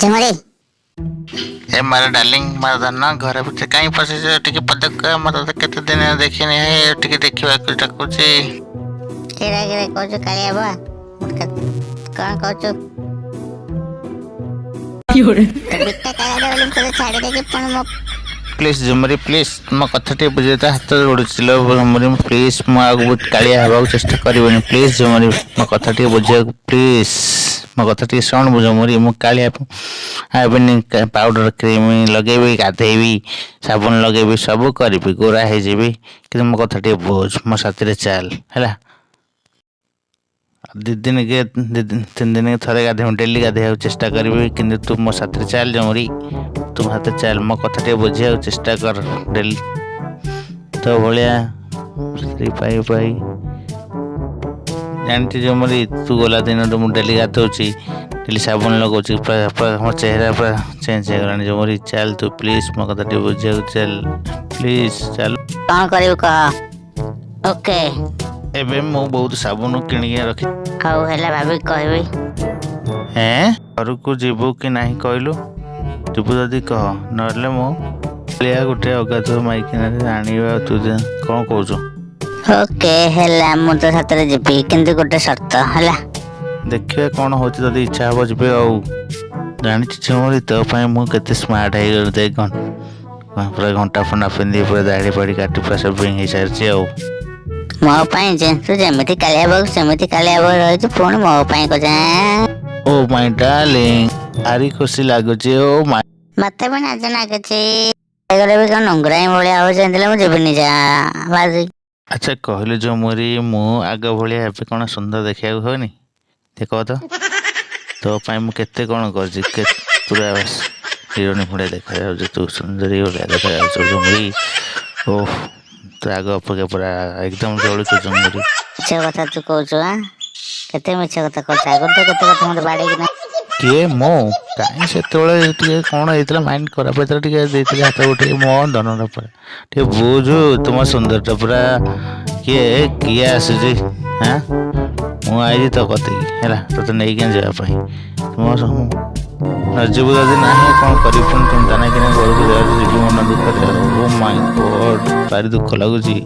ଝୁମୁରି। ଏ ମାର ଡାର୍ଲିଂ, ମାର ଧନ, ଘର ଭିତରେ କାହିଁ ପଶିଛ? ଟିକେ ପଦକ, ମତେ ତ କେତେ ଦିନ ଦେଖିନି, ହେ ଟିକେ ଦେଖିବାକୁ ଡାକୁଛି। କିରେ କିରେ କହୁଛୁ କାଳିଆ ବୁଆ, କଣ କହୁଛୁ? ବିଟା କାଳିଆ ବୋଲି ମୁଁ ତୋତେ ଛାଡ଼ି ଦେଇକି ପୁଣି ମୋ ପ୍ଲିଜ୍ ଝୁମୁରି, ପ୍ଲିଜ୍ ମୋ କଥା ଟିକେ ବୁଝେ। ତ ହାତ ଯୋଡୁଛି ଲୋ ଝୁମୁରି, ପ୍ଲିଜ୍, ମୁଁ ଆଉ କାଳିଆ ହେବାକୁ ଚେଷ୍ଟା କରିବିନି। ପ୍ଲିଜ୍ ଝୁମୁରି, ମୋ କଥା ଟିକେ ବୁଝିବାକୁ, ପ୍ଲିଜ୍ ମୋ କଥା ଟିକେ ଶୁଣ ଝୁମୁରି। ମୁଁ କାଳିଆ ହେବିନି। ପାଉଡର କ୍ରିମ୍ ଲଗେଇବି, ଗାଧେଇବି, ସାବୁନ ଲଗେଇବି, ସବୁ କରିବି, ଗୋରା ହେଇଯିବି। କିନ୍ତୁ ମୋ କଥା ଟିକେ ବୁଝ, ମୋ ସାଥିରେ ଚାଲ, ହେଲା? 2 ଦିନ କି 2 ଦିନ 3 ଦିନ ଥରେ ଗାଧେଇବି, ଡେଲି ଗାଧେଇବାକୁ ଚେଷ୍ଟା କରିବି। କିନ୍ତୁ ତୁ ମୋ ସାଥିରେ ଚାଲ ଝୁମୁରି, ତୁ ମୋ ସାଥିରେ ଚାଲ, ମୋ କଥା ଟିକେ ବୁଝିବାକୁ ଚେଷ୍ଟା କର। ଡେଲି ତୋ ଭଳିଆ ସ୍ତ୍ରୀ ପାଇ ପାଇ ଜାଣିଛୁ ଝୁମୁରି, ତୁ ଗଲା ଦିନଠୁ ମୁଁ ଡେଲି ଗାଧଉଛି, ଡେଲି ସାବୁନ ଲଗାଉଛି, ପୁରା ପୁରା ମୋ ଚେହେରା ପୁରା ଚେଞ୍ଜ ହେଇଗଲାଣି। ଝୁମୁରି, ଚାଲ ତୁ, ପ୍ଲିଜ୍ ମୋ କଥା ଟିକେ ବୁଝିବାକୁ ଚାଲ, ପ୍ଲିଜ୍ ଚାଲ। କଣ କରିବୁ କହ? ଓକେ। ଏବେ ମୁଁ ବହୁତ ସାବୁନ କିଣିକି ରଖି ହଉ ହେଲା, ଭାବିକି କହିବି। ହେଁ, ଘରକୁ ଯିବୁ କି ନାହିଁ କହିଲୁ? ଯିବୁ ଯଦି କହ, ନହେଲେ ମୁଁ କାଳିଆ ଗୋଟେ ଅଗାଧୁଆ ମାଇକିନାରେ ଆଣିବା। ତୁ କଣ କହୁଛୁ? ଓକେ ହେଲା, ମୁଁ ତୋ ସାଥିରେ ଯିବି, କିନ୍ତୁ ଗୋଟେ ସର୍ତ୍ତ ହେଲା। ଦେଖିବା କଣ ହଉଛି, ଯଦି ଇଚ୍ଛା ହବ ଯିବେ। ଆଉ ଜାଣିଛୁ ଝୁମୁରି, ତୋ ପାଇଁ ମୁଁ କେତେ ସ୍ମାର୍ଟ ହେଇଗଲି। ଦେଖ, ପୁରା ଘଣ୍ଟା ଫଣ୍ଟା ପିନ୍ଧି, ପୁରା ଦାଢ଼ି ଫାଡ଼ି କାଟି, ପୁରା ସେଭିଂ ହେଇସାରିଛି ଆଉ। ମୋ ପାଇଁ ଯେ ତୁ ଯେମିତି କାଳିଆ ବୋଉ ସେମିତି କାଳିଆ ବୋଉ ରହିଛୁ, ପୁଣି ମୋ ପାଇଁ କହୁଛ? ଓ ମାଇ ଡାର୍ଲିଂ, ଭାରି ଖୁସି ଲାଗୁଛି ଓ ମାଇ। ମତେ ବି ନାଜ ଲାଗୁଛି। ହେଇଗଲେ ବି କଣ ନୁଙ୍ଗୁରାଇ ଭଳିଆ ହଉଛନ୍ତି, ମୁଁ ଯିବିନି, ଯା ବାଜି। ଆଚ୍ଛା କହିଲୁ ଝୁମୁରି, ମୁଁ ଆଗ ଭଳିଆ ଏବେ କଣ ସୁନ୍ଦର ଦେଖିବାକୁ ହଉନି? ଟିକେ କହ ତ। ତୋ ପାଇଁ ମୁଁ କେତେ କଣ କରିଛି, ପୁରା ହିରୋଇନ ଭଳିଆ ଦେଖାଯାଉଛି ତୁ, ସୁନ୍ଦରୀ ଭଳିଆ ଦେଖାଯାଉଛୁ ଝୁମୁରି। ଓହ, ତୁ ଆଗ ଅପେକ୍ଷା ପୁରା ଏକଦମ ଜଳୁଛୁ ଝୁମୁରି। ମିଛ କଥା ତୁ କହୁଛୁ। ଆଁ, କେତେ ମିଛ କଥା କହୁଛୁ। ଆଗରୁ ତ କେତେ କଥା ମତେ ବାଡେଇକିନା। କିଏ ମୁଁ? କାହିଁ, ସେତେବେଳେ ଟିକେ କଣ ହେଇଥିଲା, ମାଇଣ୍ଡ ଖରାପ ହେଇଥିଲା, ଟିକେ ଦେଇଥିଲି ହାତ ଟିକେ। ମୋ ଧନଟା ପୁରା ଟିକେ ବୁଝୁ, ତୁମ ସୁନ୍ଦରଟା ପୁରା। କିଏ କିଏ ଆସୁଛି? ହାଁ, ମୁଁ ଆଇଛି ତୋ କତିକି, ହେଲା, ତୋତେ ନେଇକି ଯିବା ପାଇଁ। ତୁମ ନ ଯିବୁ ଯଦି ନାହିଁ, କଣ କରିବି ପୁଣି? ଚିନ୍ତା ନାହିଁ କିନା ଘରକୁ ଯାଉଛି, ଯିବି ମନ ଦୁଃଖରେ। ଓ ମାଇ ଗଡ୍, ଭାରି ଦୁଃଖ ଲାଗୁଛି।